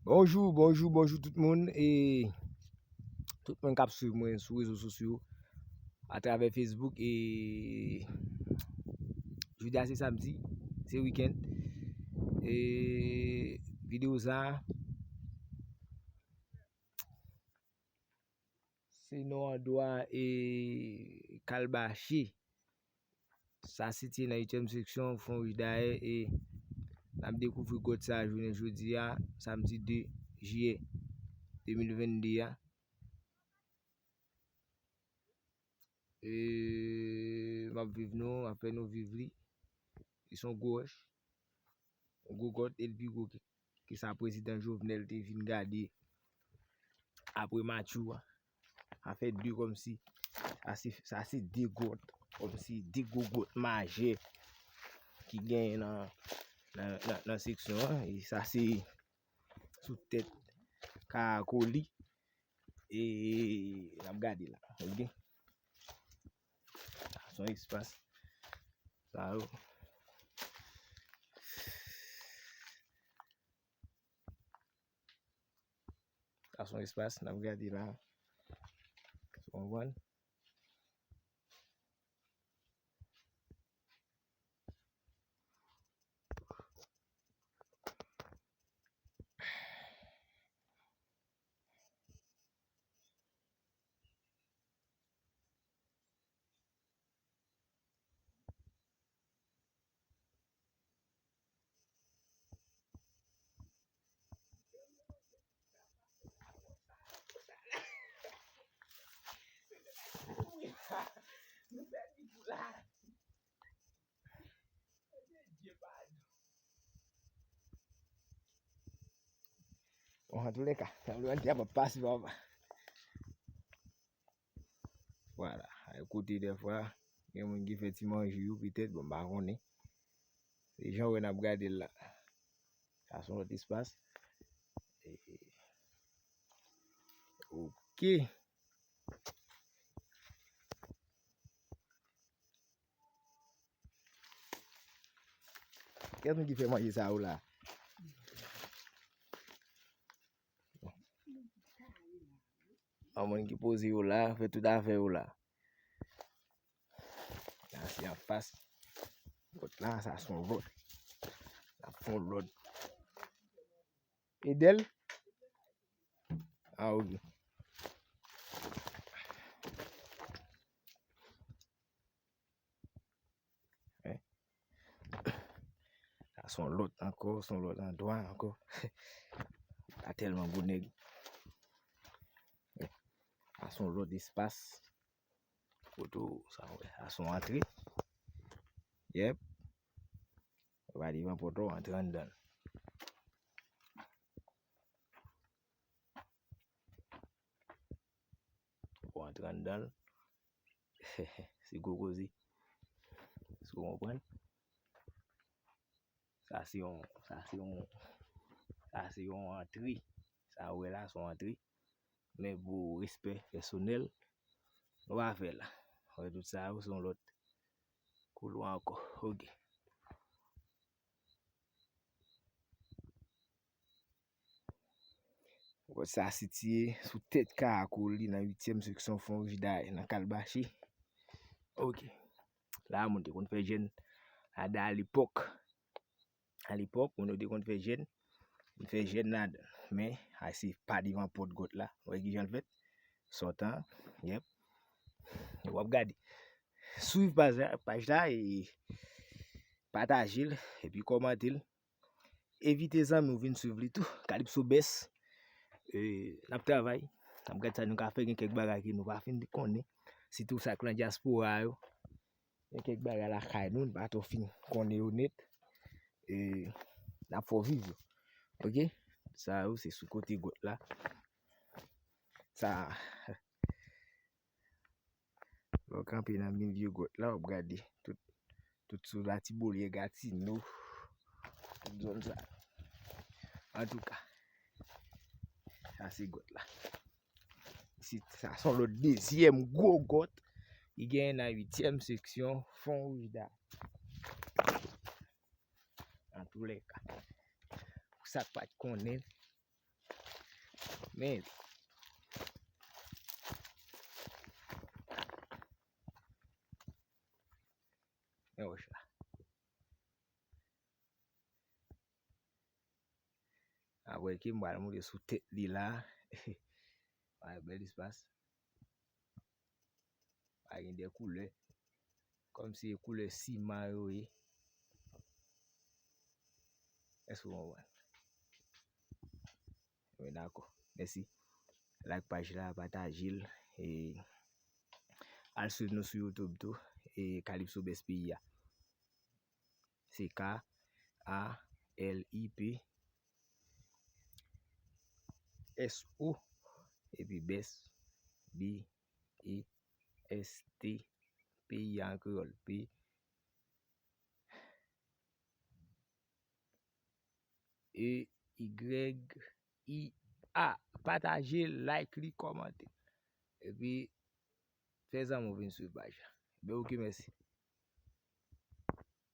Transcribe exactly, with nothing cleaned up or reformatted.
Bonjou, bonjou, bonjou tout moun. E tout moun k ap swiv mwen sou rezo sosyo atravè Facebook. E jodi a se samdi, se wikenn. E videyo sa a, se nan andwa e Kalbache. Sa sitiye nan uityèm seksyon Fon Wouj Dayè e n ap dekouvri gwòt sa jounen jodi a, samdi de jiyè de mil venn de a. E m ap viv nou, m ap fè nou viv li. Li se yon gwo wòch, yon gwo gwòt, e l pi gwo ke, ke sa prezidan Jovenel te vin gade apre Matjou a. Sa fè de kòmsi, sa se, sa se de gwòt, kòmsi de gwo gwòt majè ki genyen nan, nan, nan, nan seksyon an. E sa se sou tèt Karakoli. E n ap gade la, ok? Sa se yon espas. Sa yo. Sa se yon espas, n ap gade la. Ou konprann? Bon, antoulèka, tanpri, an te ap pase pa. Vwala, kote dèfwa gen moun ki fè ti manje yo petèt, bon, m pa konnen. Se jan w wè n ap gade l la. Sa se yon lòt espas. E, ok. Kiyès moun ki fè manje sa yo la? Yon moun ki poze yo la, fè tout afè yo la. Sa se anfas gwòt la, sa se yon lòt. N ap fè yon lòt. Edel? Ah, ok. Sa se yon lòt ankò, se yon lòt andwa ankò. Pa tèlman gwo nèg. Sa se yon lòt espas. Poto, sa, wè, sa se yon antre. Yep. Ou pa devan pòt ou, antre anndan l. Ou antre anndan l. Se gwo koze. Èske w konprann? Sa se yon, sa se yon, sa se yon antre. Sa ou wè la, se yon antre. Men pou respè pèsonèl, nou pa fè la. Wè, tout sa yo, se yon lòt koulwa ankò. Ok. Wòch sa sitiye sou tèt Karakoli nan uityèm seksyon Fon Wouj Dayè nan Kalbache. Ok. La, moun te konn fè jèn ladan alepòk. Alepòk, moun yo te konn fè jèn. Moun fè jèn ladan. Men, a se pa devan pòt gwòt la. Ou wè kijan l fèt? Sòtan, yèp. W ap gade. Swiv paj la, paj la e pataje l, epi kòmante l. Envite zanmi w vin swiv li tou. Calypso Best. E, n ap travay. N ap gad sa nou ka fè. Gen kèk bagay ke nou pa fin konnen. Sitou sa k nan dyaspora yo. Gen kèk bagay lakay nou, n pa twò fin konnen yo nèt. E, n ap fè w viv yo. Ok? Sa yo, se sou kote gwòt la. Sa, lè w kanpe nan milye gwòt la, w ap gade tout, tout sou Latibolyè, Gatino, tout zòn sa. Antouka, sa se gwòt la. Isit, sa se yon lòt dezyèm gwo gwòt ki genyen nan uityèm seksyon Fon Wouj Dayè. Antoulèka, pou sa k pa t konnen, Men, men wòch la. Apre ki m pral moute sou tèt li la. Ay, bèl espas. Pa gen de koulè. Kòmsi e koulè siman yo ye. Èske w konprann? Wi, dakò. Mèsi. Like paj la, pataje l. E al swiv nou sou YouTube tou. E Calypso Best P I a. Se K A L I P S O epi Best, B E S T, P I a an kreyòl, P E Y I A. Pataje, like li, kòmante. Epi, fè zanmi w vin swiv paj la. Ben, oke, mèsi.